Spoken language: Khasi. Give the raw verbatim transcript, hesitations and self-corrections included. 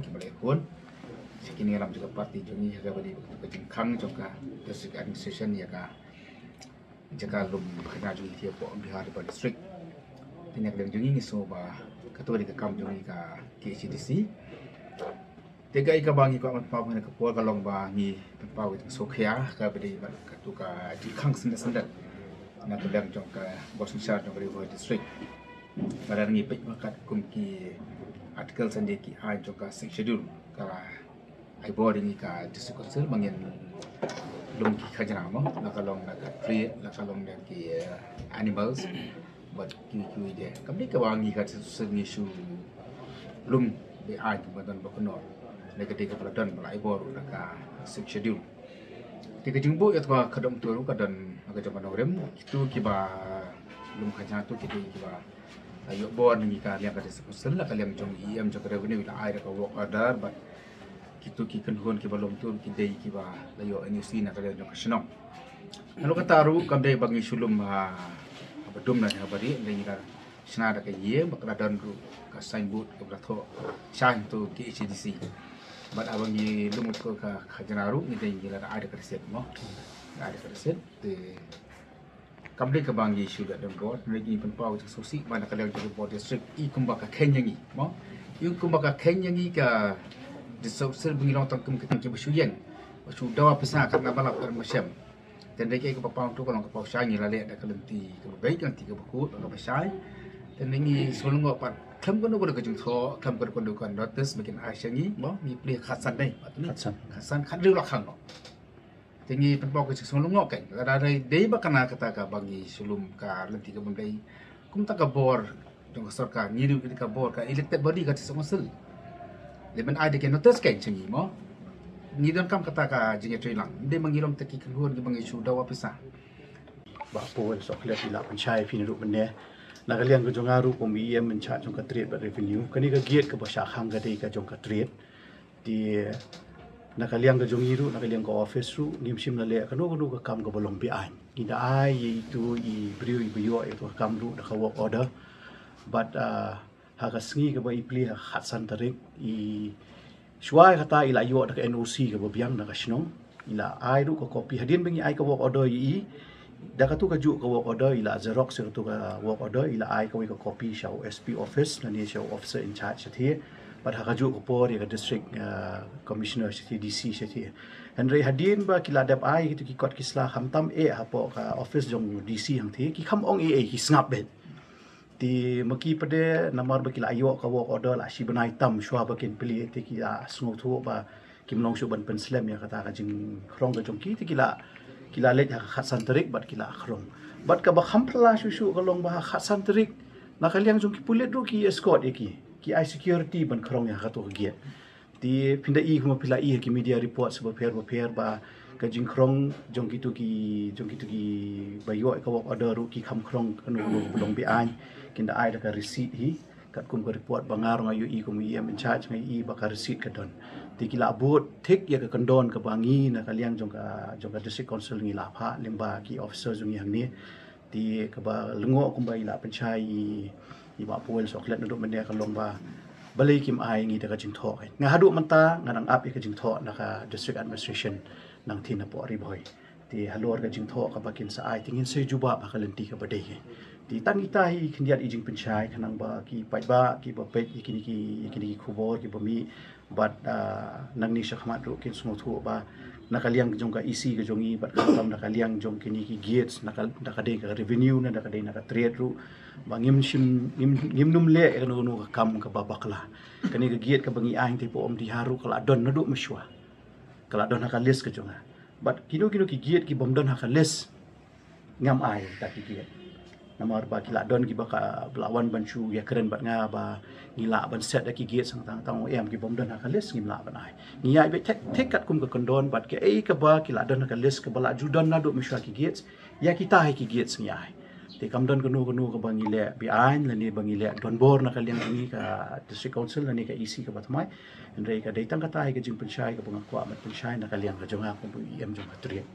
Ki ba la ïakhun sha kine ki lam jong ka party jong ngi ha kaba dei ka jingkhang jong ka district administration ïa ka jaka lum khajna jong ngi hapoh Bihar Reserve District. Te na ka liang jong ngi ngi sngew ba kato ka dei ka kam jong ngi ka K H A D C. Te kaei kaba ngi kwah ban pynpaw ha kane ka por ka long ba ngi pynpaw ïa ka jingsngewkhia kaba dei bad kato ka jingkhang syndet syndet na ka liang jong ka bor synshar jong ka Ri Bhoi District. Lada ngi peit ba katkum ki article lane ki aiñ jong ka Sixth Schedule ka ai bor ïa ngi ka District Council ba ngin lum ki khajna mo, la ka long na ka trade, la ka long na ki, eh, animals bad kiwei kiwei de. Kam dei kaba ngi ka District Council ngi shu lum be-aiñ kumba don ba kynnoh. Na ka dei kaba la don ba la ai bor na ka Sixth Schedule. Te ka jingbuh ïa kaba khadduh to ruh ka don ha ka jong ka nongrim. Kito kiba lum khajna to ki dei kiba la ïoh bor na ngi ka liang ka District Council, la ka liang jong E M jong ka Revenue la ai da ka work order bad kito ki kynhun kiba lum to ki dei kiba la ïoh N O C na ka liang jong ka shnong. Nalor kata ruh kam dei ba ngi shu lum ha, haba dum lane haba rieh, ngi la shna da ka ïing bad ka la don ruh ka signboard kaba la thoh shaiñ to K H A D C. Bad haba ngi lum ka khajna ruh ngi dei ngi la ai da ka receipt mo. Ai da ka receipt. Te kam dei kaba ngi shu leh don bor, ngi pynpaw ka jingsngewsih ba na ka liang jong ka bor district i kumba ka kheiñ ïa ngi mo. I kumba ka kheiñ ïa ngi ka District Council ba ngi long tang kum ka kheiñ kiba shu ïeng, ba shu dawa pisa katba lap katba shem. Te hynrei kaei kaba paw to ka long ka paw shai, ngi la leh da ka lynti kaba beit, ka lynti kaba khuid, kaba shai. Te hynrei ngi sngewlyngngoh pat khlem kano kano ka jingthoh, khlem kano kano ka notice ba kin ai sha ngi mo, ngi plie khatsan dei pat ni. Khatsan. Khatsan, khathynriew la khang noh. Te ngi pynpaw ka jingsngewlyngngoh kein. Lada dei ba kane kata kaba ngi shu lum ka lynti kaba ym dei, kumta ka bor jong ka sorkar, ngi ruh ka bor ka elected body ka District Council, lehse ban ai da ka notice kein sha ngi mo. Ngi donkam kata ka jingïatreilang. Ym dei ba ngi long tang ki kynhun kiba ngi shu dawa pisa. Bah Paul Sohkhlet i la pynshai phi naduh mynne na ka liang ka jong nga ruh kum E M in charge jong ka trade bad revenue. Kane ka gate kaba shah khang ka dei ka jong ka trade. Te na ka liang ka jong ngi ruh, na ka liang ka office ruh, ngim shym la leh kano kano ka kam kaba long be-aiñ. Ngi da ai ïa itu i briew iba ïoh ïa ka kam ruh da ka work order. Bad, ah, ha ka sngi kaba i plie ha ka khatsan tarik, i shuwa ïa kata i la ïoh da ka N O C kaba biang na ka shnong. I la ai ruh ka copy hadien ba ngi ai ka work order ïa i. Da kato kajuh ka work order i la xerox ïa kato ka work order, i la ai kawei ka copy sha u S P office lane sha u officer in charge shathie. Bad ha kajuh ka por ïa ka district, ah, commissioner shathie, D C shathie. Hynrei hadien ba ki la dep ai kito ki kot ki sla, khamtam eh hapoh ka office jong D C hangthie, ki kham ong ei ei, ki sngap beit. Te ma ki pat de namar ba ki la ïoh ka work order la shi bnai tam shuwa ba kin plie, te ki la sngewthuh ba kim long shuh ban pynslem ïa kata ka jingkhrong ka jong ki, te ki la, ki la leit ha ka khatsan tarik bad ki la khrong. Bad kaba kham phylla shuh shuh ka long ba ha ka khatsan tarik na ka liang jong ki pulit ruh ki escort ïa ki, ki ai security ban khrong ïa kato ka gate. Te phin da i kumba phi la i ha ki media reports bapher bapher ba ka jingkhrong jong kito ki, jong kito kiba ïoh ka work order ruh ki kham khrong kano kano kaba long be-aiñ, kin da ai da ka receipt hi. Katkum ka report ba nga ruh nga ïohi kum E M in charge, nga ïohi ba ka receipt ka don. Te ki la bud thik ïa ka kyndon kaba ngi na ka liang jong ka, jong ka District Council ngi la phah lyngba ki officer jong ngi hangne. Te kaba lyngngoh kumba i la pynshai i, i Bah Paul Sohkhlet naduh mynne ka long ba balei kim ai ngi da ka jingthoh. Nga haduh mynta nga dang ap ïa ka jingthoh na ka District Administration nangthie napoh Ri Bhoi. Te halor ka jingthoh kaba kin sa ai te ngin sa jubab ha ka lynti kaba dei. Te tang ita hi khyndiat i jingpynshai khnang ba ki paidbah kiba peit ïa kine ki, ïa kine ki khubor kiba mih bad, ah, nangne shakhmat ruh kin sngewthuh ba na ka liang jong ka E C ka jong i bad khamtam na ka liang jong kine ki gates, na ka, na ka dei ka revenue ne na ka dei na ka trade ruh, ba ngim shym, ngim, ngim nym leh ïa kano kano ka kam kaba bakla. Kane ka gate kaba ngi ai te hapoh Umdihar ruh ka la don naduh mynshuwa. Ka la don ha ka list ka jong nga. Bad kino kino ki gate ki bym don ha ka list, ngam ai da ki gate. Namar ba ki la don kiba ka, ba la wan ban shu ïakren bad nga ba ngi lah ban set da ki gate, tang tang ong em ki bym don ha ka list ngim lah ban ai. Ngi ai beit thik thik katkum ka kyndon bad kaei kaba ki la don ha ka list kaba la ju don naduh mynshuwa ki gate, ïa kita hi ki gate ngi ai. Te kam don kano kano kaba ngi leh be-aiñ lane ba ngi leh donbor na ka liang jong ngi ka District Council lane ka E C kaba thymmai. Hynrei ka dei tang kata hi ka jingpynshai kaba nga kwah ban pynshai na ka liang ka jong nga kum u E M jong ka trade.